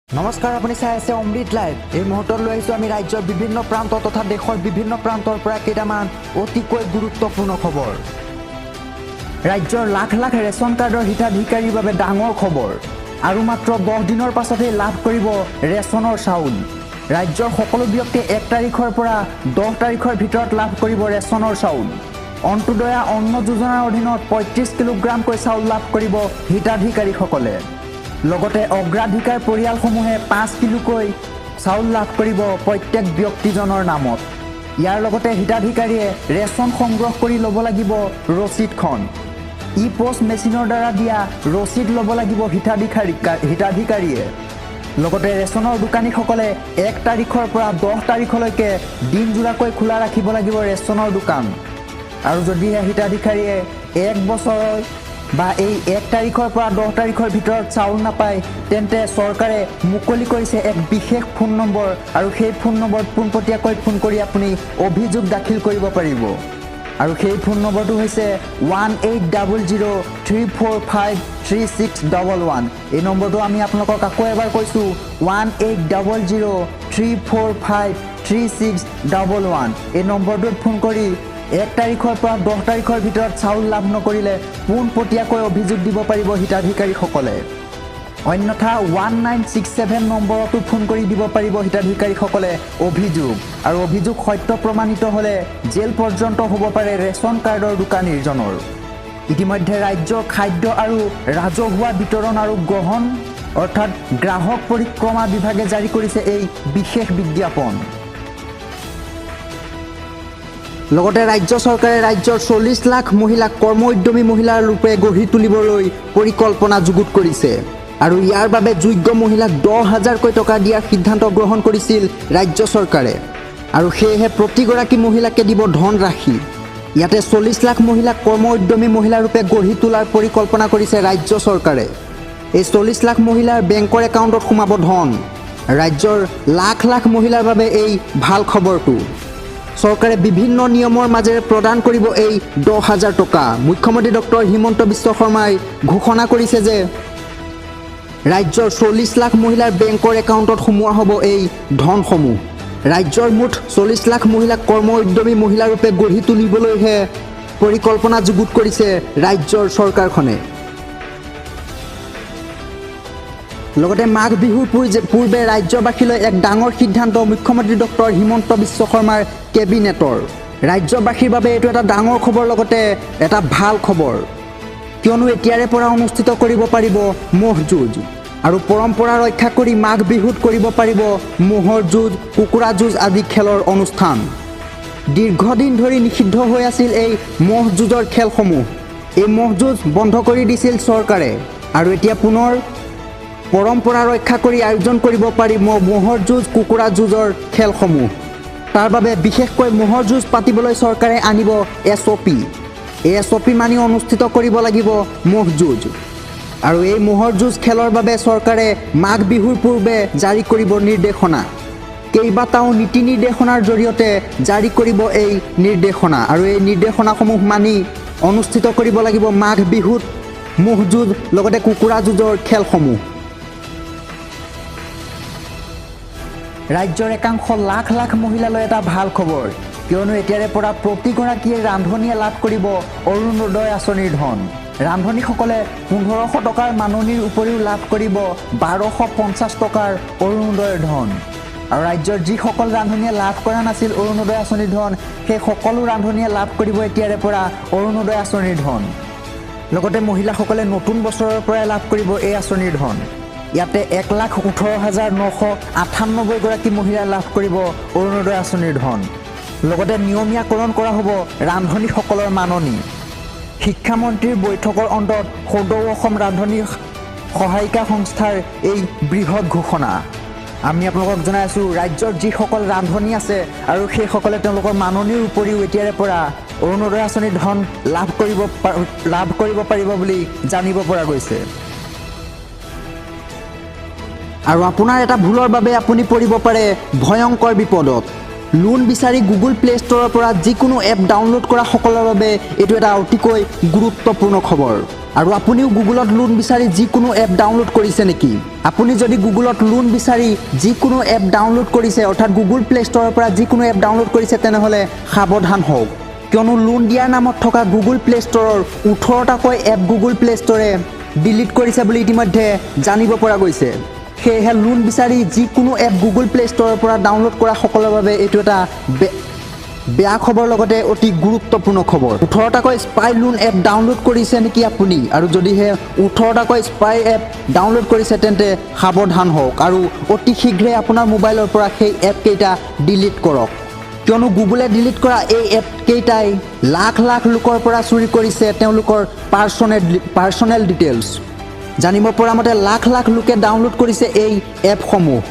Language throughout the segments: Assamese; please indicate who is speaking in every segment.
Speaker 1: নমস্কাৰ, আপুনি চাই আছে অমৃত লাইভ। এই মুহূৰ্তত লৈ আহিছোঁ আমি ৰাজ্যৰ বিভিন্ন প্ৰান্ত তথা দেশৰ বিভিন্ন প্ৰান্তৰ পৰা কেইটামান অতিকৈ গুৰুত্বপূৰ্ণ খবৰ। ৰাজ্যৰ লাখ লাখ ৰেচন কাৰ্ডৰ হিতাধিকাৰীৰ বাবে ডাঙৰ খবৰ। আৰু মাত্ৰ 10 দিনৰ পাছতেই লাভ কৰিব ৰেচনৰ চাউল। ৰাজ্যৰ সকলো ব্যক্তিয়ে 1 তাৰিখৰ পৰা 10 তাৰিখৰ ভিতৰত লাভ কৰিব ৰেচনৰ চাউল। অন্ত্যোদয়া অন্ন যোজনাৰ অধীনত 35 কিলোগ্ৰামকৈ চাউল লাভ কৰিব হিতাধিকাৰীসকলে। লগতে অগ্ৰাধিকাৰ পৰিয়ালসমূহে 5 কিলোকৈ চাউল লাভ কৰিব প্ৰত্যেক ব্যক্তিজনৰ নামত। ইয়াৰ লগতে হিতাধিকাৰীয়ে ৰেচন সংগ্ৰহ কৰি ল'ব লাগিব ৰচিদখন। ই পষ্ট মেচিনৰ দ্বাৰা দিয়া ৰচিদ ল'ব লাগিব হিতাধিকাৰীয়ে। লগতে ৰেচনৰ দোকানীসকলে 1 তাৰিখৰ পৰা 10 তাৰিখলৈকে দিনজোৰাকৈ খোলা ৰাখিব লাগিব ৰেচনৰ দোকান। আৰু যদিহে হিতাধিকাৰীয়ে এক বছৰৰ বা এই 1 তাৰিখৰ পৰা 10 তাৰিখৰ ভিতৰত চাউল নাপায়, তেন্তে চৰকাৰে মুকলি কৰিছে এক বিশেষ ফোন নম্বৰ আৰু সেই ফোন নম্বৰত পোনপটীয়াকৈ ফোন কৰি আপুনি অভিযোগ দাখিল কৰিব পাৰিব। আৰু সেই ফোন নম্বৰটো হৈছে 18003453611। এই নম্বৰটো আমি আপোনালোকক আকৌ এবাৰ কৈছোঁ, 18003453611। এই নম্বৰটোত ফোন কৰি 1 তাৰিখৰ পৰা 10 তাৰিখৰ ভিতৰত চাউল লাভ নকৰিলে পোনপটীয়াকৈ অভিযোগ দিব পাৰিব হিতাধিকাৰীসকলে। অন্যথা 1967 নম্বৰতো ফোন কৰি দিব পাৰিব হিতাধিকাৰীসকলে অভিযোগ। আৰু অভিযোগ সত্য প্ৰমাণিত হ'লে জেল পৰ্যন্ত হ'ব পাৰে ৰেচন কাৰ্ডৰ দোকানীজনৰ। ইতিমধ্যে ৰাজ্যৰ খাদ্য আৰু ৰাজহুৱা বিতৰণ আৰু গ্ৰহণ অৰ্থাৎ গ্ৰাহক পৰিক্ৰমা বিভাগে জাৰি কৰিছে এই বিশেষ বিজ্ঞাপন। লগতে ৰাজ্য চৰকাৰে ৰাজ্যৰ 40 লাখ মহিলাক কৰ্ম উদ্যমী মহিলাৰ ৰূপে গঢ়ি তুলিবলৈ পৰিকল্পনা যুগুত কৰিছে। আৰু ইয়াৰ বাবে যোগ্য মহিলাক 10 হাজাৰকৈ টকা দিয়াৰ সিদ্ধান্ত গ্ৰহণ কৰিছিল ৰাজ্য চৰকাৰে। আৰু সেয়েহে প্ৰতিগৰাকী মহিলাকে দিব ধনৰাশি। ইয়াতে 40 লাখ মহিলাক কৰ্ম উদ্যমী মহিলা ৰূপে গঢ়ি তোলাৰ পৰিকল্পনা কৰিছে ৰাজ্য চৰকাৰে। এই 40 লাখ মহিলাৰ বেংকৰ একাউণ্টত সোমাব ধন। ৰাজ্যৰ লাখ লাখ মহিলাৰ বাবে এই ভাল খবৰটো। চৰকাৰে বিভিন্ন নিয়মৰ মাজেৰে প্ৰদান কৰিব এই 10 হাজাৰ টকা। মুখ্যমন্ত্ৰী ডক্টৰ হিমন্ত বিশ্ব শৰ্মাই ঘোষণা কৰিছে যে ৰাজ্যৰ 40 লাখ মহিলাৰ বেংকৰ একাউণ্টত সোমোৱা হ'ব এই ধনসমূহ। ৰাজ্যৰ মুঠ 40 লাখ মহিলাক কৰ্ম উদ্যমী মহিলাৰূপে গঢ়ি তুলিবলৈহে পৰিকল্পনা যুগুত কৰিছে ৰাজ্যৰ চৰকাৰখনে। লগতে মাঘ বিহুৰ পূৰ্বে ৰাজ্যবাসীলৈ এক ডাঙৰ সিদ্ধান্ত মুখ্যমন্ত্ৰী ডক্টৰ হিমন্ত বিশ্ব শৰ্মাৰ কেবিনেটৰ। ৰাজ্যবাসীৰ বাবে এইটো এটা ডাঙৰ খবৰ, লগতে এটা ভাল খবৰ। কিয়নো এতিয়াৰে পৰা অনুষ্ঠিত কৰিব পাৰিব ম'হ যুঁজ আৰু পৰম্পৰা ৰক্ষা কৰি মাঘ বিহুত কৰিব পাৰিব ম'হৰ যুঁজ, কুকুৰা যুঁজ আদি খেলৰ অনুষ্ঠান। দীৰ্ঘদিন ধৰি নিষিদ্ধ হৈ আছিল এই ম'হ যুঁজৰ খেলসমূহ। এই ম'হ যুঁজ বন্ধ কৰি দিছিল চৰকাৰে আৰু এতিয়া পুনৰ পৰম্পৰা ৰক্ষা কৰি আয়োজন কৰিব পাৰিব ম'হৰ যুঁজ, কুকুৰা যুঁজৰ খেলসমূহ। তাৰ বাবে বিশেষকৈ ম'হৰ যুঁজ পাতিবলৈ চৰকাৰে আনিব এছঅ'পি। এই এছঅ'পি মানি অনুষ্ঠিত কৰিব লাগিব ম'হ যুঁজ। আৰু এই ম'হৰ যুঁজ খেলৰ বাবে চৰকাৰে মাঘ বিহুৰ পূৰ্বে জাৰি কৰিব নিৰ্দেশনা। কেইবাটাও নীতি নিৰ্দেশনাৰ জৰিয়তে জাৰি কৰিব এই নিৰ্দেশনা। আৰু এই নিৰ্দেশনাসমূহ মানি অনুষ্ঠিত কৰিব লাগিব মাঘ বিহুত ম'হ যুঁজ, লগতে কুকুৰা যুঁজৰ খেলসমূহ। ৰাজ্যৰ একাংশ লাখ লাখ মহিলালৈ এটা ভাল খবৰ। কিয়নো এতিয়াৰে পৰা প্ৰতিগৰাকীয়ে ৰান্ধনীয়ে লাভ কৰিব অৰুণোদয় আঁচনিৰ ধন। ৰান্ধনীসকলে 1500 টকাৰ মাননিৰ উপৰিও লাভ কৰিব 1250 টকাৰ অৰুণোদয়ৰ ধন। আৰু ৰাজ্যৰ যিসকল ৰান্ধনীয়ে লাভ কৰা নাছিল অৰুণোদয় আঁচনিৰ ধন, সেই সকলো ৰান্ধনীয়ে লাভ কৰিব এতিয়াৰে পৰা অৰুণোদয় আঁচনিৰ ধন। লগতে মহিলাসকলে নতুন বছৰৰ পৰাই লাভ কৰিব এই আঁচনিৰ ধন। ইয়াতে 1,18,998 গৰাকী মহিলাই লাভ কৰিব অৰুণোদয় আঁচনিৰ ধন। লগতে নিয়মীয়াকৰণ কৰা হ'ব ৰান্ধনীসকলৰ মাননি। শিক্ষামন্ত্ৰীৰ বৈঠকৰ অন্তত সদৌ অসম ৰান্ধনী সহায়িকা সংস্থাৰ এই বৃহৎ ঘোষণা। আমি আপোনালোকক জনাই আছোঁ, ৰাজ্যৰ যিসকল ৰান্ধনী আছে আৰু সেইসকলে তেওঁলোকৰ মাননিৰ উপৰিও এতিয়াৰে পৰা অৰুণোদয় আঁচনিৰ ধন লাভ কৰিব পাৰিব বুলি জানিব পৰা গৈছে। আৰু আপোনাৰ এটা ভুলৰ বাবে আপুনি পৰিব পাৰে ভয়ংকৰ বিপদত। লোন বিচাৰি গুগল প্লে ষ্ট'ৰৰ পৰা যিকোনো এপ ডাউনলোড কৰা সকলৰ বাবে এইটো এটা অতিকৈ গুৰুত্বপূৰ্ণ খবৰ। আৰু আপুনিও গুগলত লোন বিচাৰি যিকোনো এপ ডাউনলোড কৰিছে নেকি? আপুনি যদি গুগলত লোন বিচাৰি যিকোনো এপ ডাউনলোড কৰিছে, অৰ্থাৎ গুগল প্লে ষ্ট'ৰৰ পৰা যিকোনো এপ ডাউনলোড কৰিছে, তেনেহ'লে সাৱধান হওক। কিয়নো লোন দিয়াৰ নামত থকা গুগল প্লে ষ্ট'ৰৰ 18টাকৈ এপ গুগল প্লে ষ্ট'ৰে ডিলিট কৰিছে বুলি ইতিমধ্যে জানিব পৰা গৈছে। সেয়েহে লোন বিচাৰি যিকোনো এপ গুগল প্লে ষ্ট'ৰৰ পৰা ডাউনলোড কৰা সকলৰ বাবে এইটো এটা বেয়া খবৰ, লগতে অতি গুৰুত্বপূৰ্ণ খবৰ। 18টাকৈ স্পাই লোন এপ ডাউনলোড কৰিছে নেকি আপুনি? আৰু যদিহে 18টাকৈ স্পাই এপ ডাউনলোড কৰিছে, তেন্তে সাৱধান হওক আৰু অতি শীঘ্ৰে আপোনাৰ মোবাইলৰ পৰা সেই এপকেইটা ডিলিট কৰক। কিয়নো গুগলে ডিলিট কৰা এই এপকেইটাই লাখ লাখ লোকৰ পৰা চুৰি কৰিছে তেওঁলোকৰ পাৰ্চনেল ডিটেইলছ। জানিব পৰা মতে লাখ লাখ লোকে ডাউনলোড কৰিছে এই এপসমূহ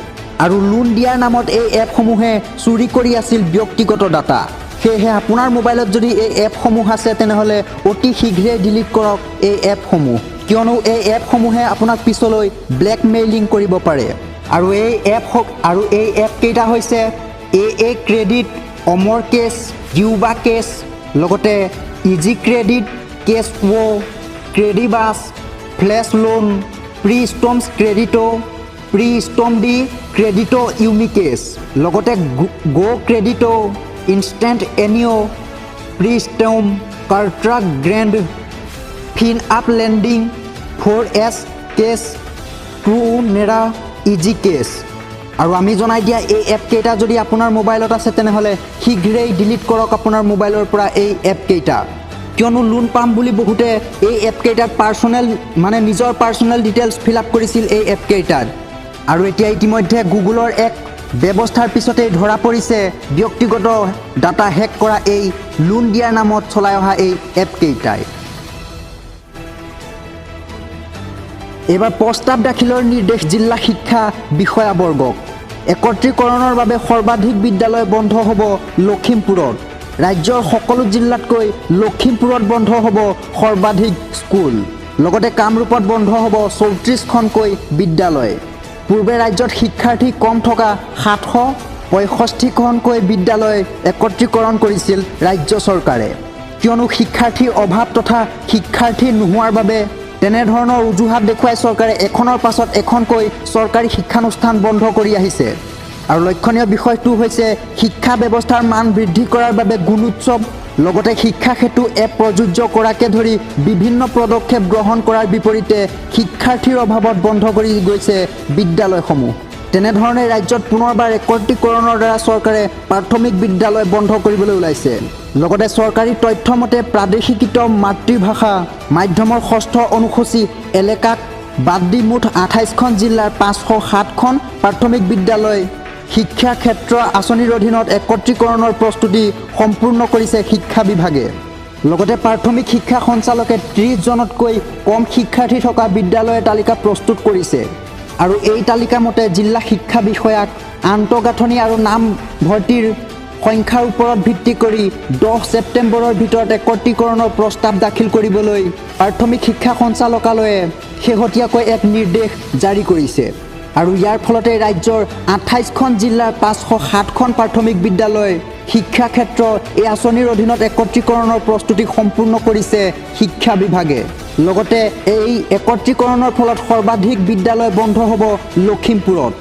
Speaker 1: আৰু লোন দিয়াৰ নামত এই এপসমূহে চুৰি কৰি আছিল ব্যক্তিগত ডাটা। সেয়েহে আপোনাৰ মোবাইলত যদি এই এপসমূহ আছে, তেনেহ'লে অতি শীঘ্ৰে ডিলিট কৰক এই এপসমূহ। কিয়নো এই এপসমূহে আপোনাক পিছলৈ ব্লেকমেইলিং কৰিব পাৰে। আৰু এই এপকেইটা হৈছে A A credit, Amar cash, Cuba cash, লগতে ইজি ক্ৰেডিট, কেছ ৱ', ক্ৰেডিবাছ, ফ্লেছ লোন, প্ৰি ষ্টমছ ক্ৰেডিট', প্ৰি ষ্টম ডি ক্ৰেডিট', ইউমি কেছ, লগতে গ' ক্ৰেডিট', ইনষ্টেণ্ট এনিঅ', প্ৰি ষ্টম, কাৰ্ট্ৰাক grand, fin up lending, for S cash, true নেৰা, ইজি কেছ। আৰু আমি জনাই দিয়া এই এপকেইটা যদি আপোনাৰ মোবাইলত আছে, তেনেহ'লে শীঘ্ৰেই ডিলিট কৰক আপোনাৰ মোবাইলৰ পৰা এই এপকেইটা। কিয়নো লোন পাম বুলি বহুতে এই এপকেইটাত পাৰ্চনেল, মানে নিজৰ পাৰ্চনেল ডিটেইলছ ফিল আপ কৰিছিল এই এপকেইটাত। আৰু এতিয়া ইতিমধ্যে গুগলৰ এক ব্যৱস্থাৰ পিছতেই ধৰা পৰিছে ব্যক্তিগত ডাটা হেক কৰা এই লোন দিয়াৰ নামত চলাই অহা এই এপকেইটাই। এইবাৰ প্ৰস্তাৱ দাখিলৰ নিৰ্দেশ জিলা শিক্ষা বিষয়াবৰ্গক। একত্ৰীকৰণৰ বাবে সৰ্বাধিক বিদ্যালয় বন্ধ হ'ব লখিমপুৰত। ৰাজ্যৰ সকলো জিলাতকৈ লখিমপুৰত বন্ধ হ'ব সৰ্বাধিক স্কুল। লগতে কামৰূপত বন্ধ হ'ব 34খনকৈ বিদ্যালয়। পূৰ্বে ৰাজ্যত শিক্ষাৰ্থী কম থকা 765খনকৈ বিদ্যালয় একত্ৰীকৰণ কৰিছিল ৰাজ্য চৰকাৰে। কিয়নো শিক্ষাৰ্থীৰ অভাৱ তথা শিক্ষাৰ্থী নোহোৱাৰ বাবে তেনেধৰণৰ অজুহাত দেখুৱাই চৰকাৰে এখনৰ পাছত এখনকৈ চৰকাৰী শিক্ষানুষ্ঠান বন্ধ কৰি আহিছে। আৰু লক্ষণীয় বিষয়টো হৈছে শিক্ষা ব্যৱস্থাৰ মান বৃদ্ধি কৰাৰ বাবে গুণোৎসৱ, লগতে শিক্ষা সেতু এপ প্ৰযোজ্য কৰাকে ধৰি বিভিন্ন পদক্ষেপ গ্ৰহণ কৰাৰ বিপৰীতে শিক্ষাৰ্থীৰ অভাৱত বন্ধ কৰি গৈছে বিদ্যালয়সমূহ। তেনেধৰণে ৰাজ্যত পুনৰবাৰ একত্ৰীকৰণৰ দ্বাৰা চৰকাৰে প্ৰাথমিক বিদ্যালয় বন্ধ কৰিবলৈ ওলাইছে। লগতে চৰকাৰী তথ্য মতে প্ৰাদেশিকৃত মাতৃভাষা মাধ্যমৰ ষষ্ঠ অনুসূচী এলেকাক বাদ দি মুঠ 28খন জিলাৰ 507খন প্ৰাথমিক বিদ্যালয় শিক্ষা ক্ষেত্ৰ আঁচনিৰ অধীনত একত্ৰীকৰণৰ প্ৰস্তুতি সম্পূৰ্ণ কৰিছে শিক্ষা বিভাগে। লগতে প্ৰাথমিক শিক্ষা সঞ্চালকে 30জনতকৈ কম শিক্ষাৰ্থী থকা বিদ্যালয়ৰ তালিকা প্ৰস্তুত কৰিছে। আৰু এই তালিকা মতে জিলা শিক্ষা বিষয়াক আন্তঃগাঁথনি আৰু নামভৰ্তিৰ সংখ্যাৰ ওপৰত ভিত্তি কৰি 10 ছেপ্টেম্বৰৰ ভিতৰত একত্ৰীকৰণৰ প্ৰস্তাৱ দাখিল কৰিবলৈ প্ৰাথমিক শিক্ষা সঞ্চালকালয়ে শেহতীয়াকৈ এক নিৰ্দেশ জাৰি কৰিছে। আৰু ইয়াৰ ফলতে ৰাজ্যৰ 28খন জিলাৰ 507খন প্ৰাথমিক বিদ্যালয় শিক্ষা ক্ষেত্ৰ এই আঁচনিৰ অধীনত একত্ৰীকৰণৰ প্ৰস্তুতি সম্পূৰ্ণ কৰিছে শিক্ষা বিভাগে। লগতে এই একত্ৰীকৰণৰ ফলত সৰ্বাধিক বিদ্যালয় বন্ধ হ'ব লখিমপুৰত।